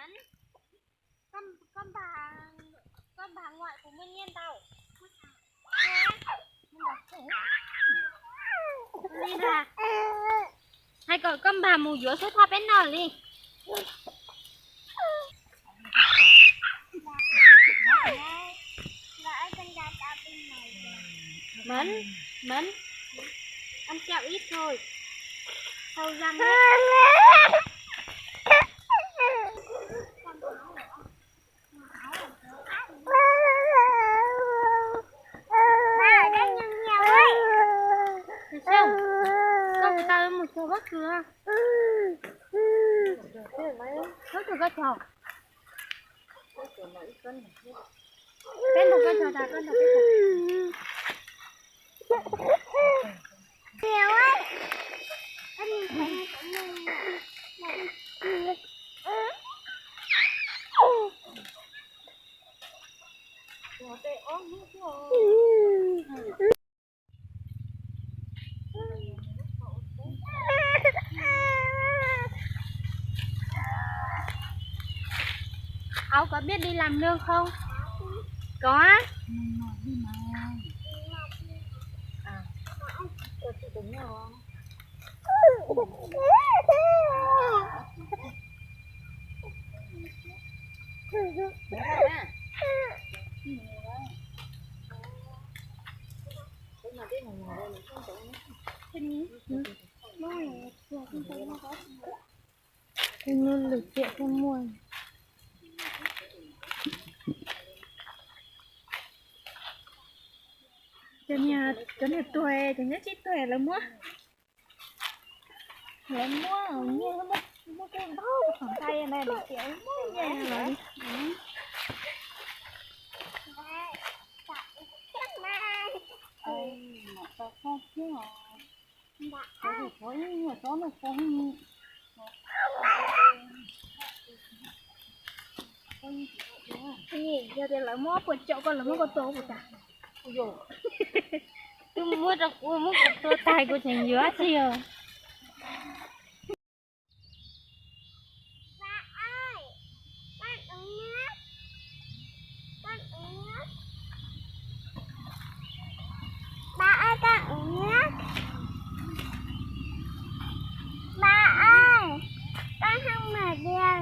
Koj, koj npag, koj npag nguaim kuv muaj nyiaj ntau. Li ntag, hais kom koj npag mus yuav xub thaj peb noj li. Mến, Mến, ăn kẹo ít thôi. Sau răng đấy. Ba ở đây nhiều nhiều ấy. Được không? Con của tao một chầu bắp cưa. Bắp cưa có chầu. Peb nrog koj nrog da, koj nrog peb nrog. Áo có biết đi làm nương không? Có á. À. Tus nyuj lwm tiam thiaj muaj. Cov niag, cov niag tuag, cov nyob tsis tuag lawv muab, lawv muab nyiaj, muab, muab kub ntau khoom ntau na, lwm tiam muab nyiaj lawm. Yog tias lawv muab puas caum koj, lawv muab koj tua puas tas? Twb muab rau kuv, muab kuv tua tas kuv tseem yuav tsis os. Ba ơi, con uống nước. Con uống nước. Ba ơi, con uống nước. Ba ơi, con không mở đèn.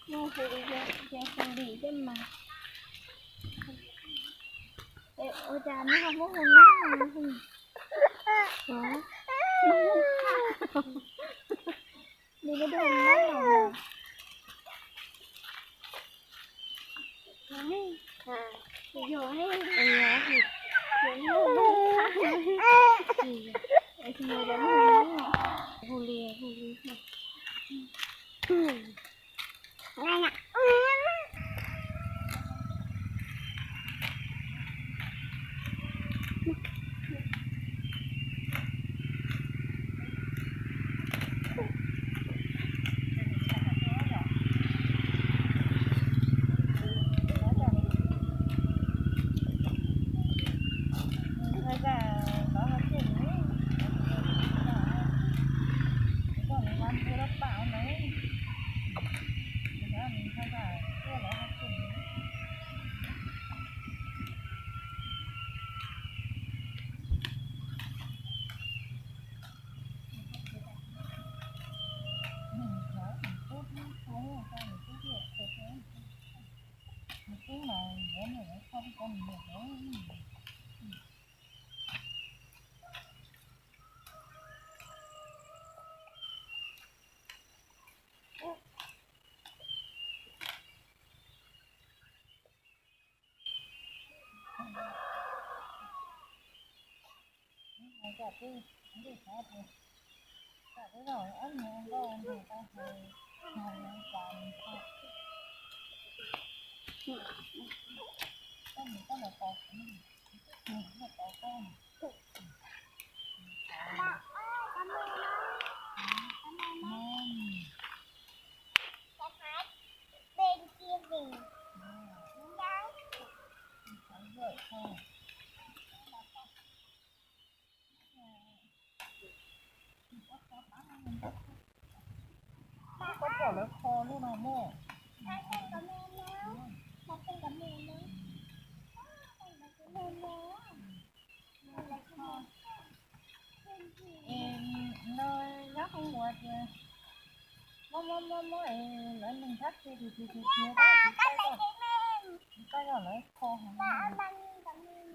Muaj hu li, hu li thiab mas. Ua cas neb ho muab hu noob no? Li neb twb hu noob no. Hu li, hu li.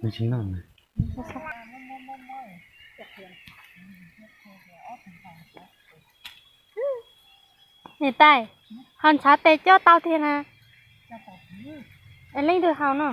Nws tsis noj na. Niam tais, ho ntshav tes coj tau tiag na. Es leej twg haus no?